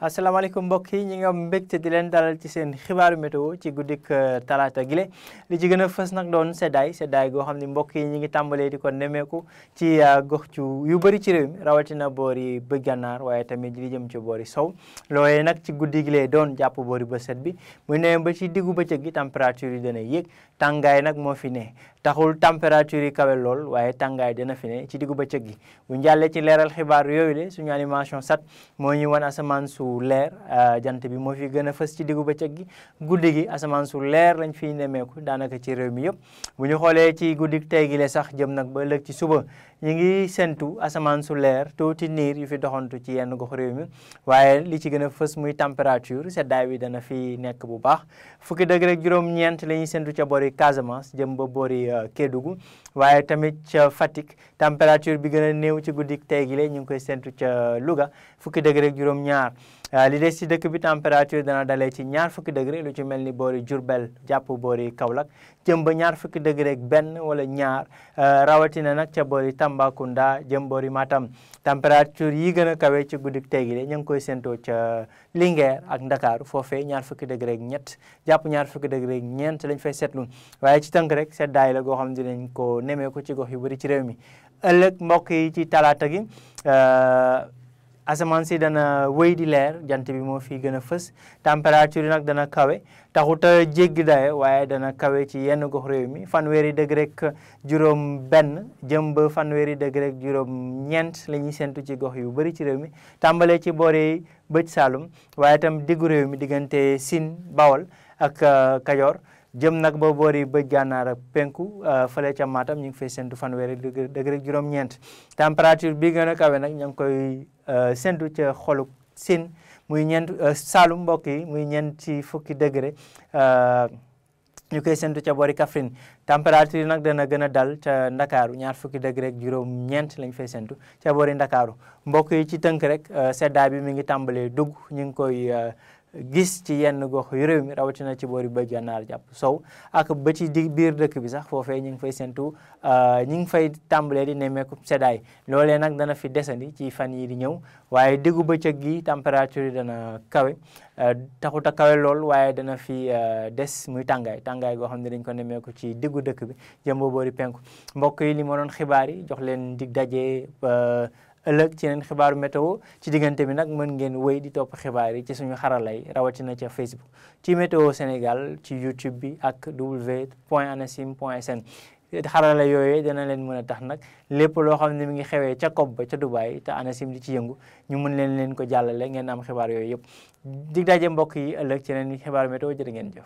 asalaamaaleykum mbokk yi ñi nga am mbégte di leen dalal ci seen xibaaru météo ci guddik talaata gile li ci gën a fës nag doon seddaay goo xam ne mbokk yi ñi ngi tàmbalee di ko nemmeeku ci gox yu bëri ci réew mi rawatina boori bëj gànnaar waaye tamit li jëm ci boori sow loolee nag ci guddi gile doon jàpp boori ba set bi muy ne ba ci diggu bëccëg gi température yi dana yéeg tàngaay nag moo fi ne taxul température yi kawe lool waaye tàngaay dana fi ne ci diggu bëccëg gi bu njàllee ci leeral xibaar yooyu le suñu animation sat moo ñu wan asamaan su leer jant bi moo fi gën a fës ci diggu bëccëg gi guddi gi asamaan su leer lañ fiy nemmeeku daanaka ci réew mi yëpp bu ñu xoolee ci guddi tey gi le sax jëm nag ba ëllëg ci suba ñu ngi sentu asamaan su leer tuuti niir yu fi doxantu ci yenn gox réew mi waaye li ci gën a fës muy température seddaay bi dana fi nekk bu baax fukki degré ak juróom-ñeent la ñuy sentu ca boori Casamance jëm ba boori Kédougou waaye tamit ca Fatick température bi gën a néew ci guddi tey gi le ñu ngi koy sentu ca Louga fukki degré ak juróom-ñaar li des ci dëkk bi température dana dalee ci ñaar fukki degré lu ci mel ni boori Diourbel jàpp boori Kaolack jëm ba ñaar fukki degré ak benn wala ñaar rawatina nag ca boori Tambacounda jëm boori Matam température yi gën a kawe ci guddi tey gi ñu ngi koy séntoo ca Linguère ak Ndakaaru foofee ñaar fukki degré ak ñett jàpp ñaar fukki degré ak ñeent lañ fay seetlu waaye ci tënk rek seddaay la goo xam ne dinañ ko nemee ko ci gox yu bëri ci réew mi ëllëg mbokk yi ci talaata gi asamaan si dana wéy di leer jant bi moo fi gën a fës température yi nag dana kawe taxut a jéggi daye waaye dana kawe ci yenn gox réew mi fanweeri degré ak juróom benn jëm ba fanweeri degré ak juróom ñeent la ñuy séntu ci gox yu bëri ci réew mi tàmbalee ci boori bëj Saalum waaye itam diggu réew mi diggante Sine Bawol ak Kajoor jëm nag ba boori bëj gànnaar ak penku fële ca Matam ñu ngi fay séntu fanweeri degré ak juróom-ñeent température bi gën a kawe nag ñu ngi koy séntu ca xoluk Sine muy ñeent Saalum mbokk yi muy ñeent ci fukki degré ñu koy séntu ca boori Kaffrine température yi nag dana gën a dal ca Ndakaaru ñaar fukki degré ak juróom-ñeent lañ fay séntu ca boori Ndakaaru mbokk yi ci tënk rek seddaay bi mi ngi tàmbalee dugg ñu ngi koy gis ci yenn gox yu réew mi rawatina ci boori bëj gànnaar jàpp sow ak ba ci biir dëkk bi sax foofee ñu ngi fay séntu ñu ngi fay tàmbalee di nemmeeku seddaay loolee nag dana fi desandi ci fan yi di ñëw waaye diggu bëccëg gi température yi dana kawe taxut a kawe lool waaye dana fi des muy tàngaay goo xam ne dañ ko nemmeeku ci diggu dëkk bi jëm ba boori penku mbokk yi li ma doon xibaar yi jox leen dig daje ëllëg ci yeneen xibaaru météo ci diggante bi nag mën ngeen wéy di topp xibaar yi ci suñu xaralay rawatina ca Facebook ci météo Sénégal ci YouTube bi ak www.anacim.sn xarala yooyu dana leen mën a tax nag lépp loo xam ne mi ngi xewee ca COP ba ca Dubaï te ANACIM di ci yëngu ñu mën leen ko jàllale ngeen am xibaar yooyu yëpp dig daje mbokk yi ëllëg ci yeneen xibaaru météo jërë ngeen jëf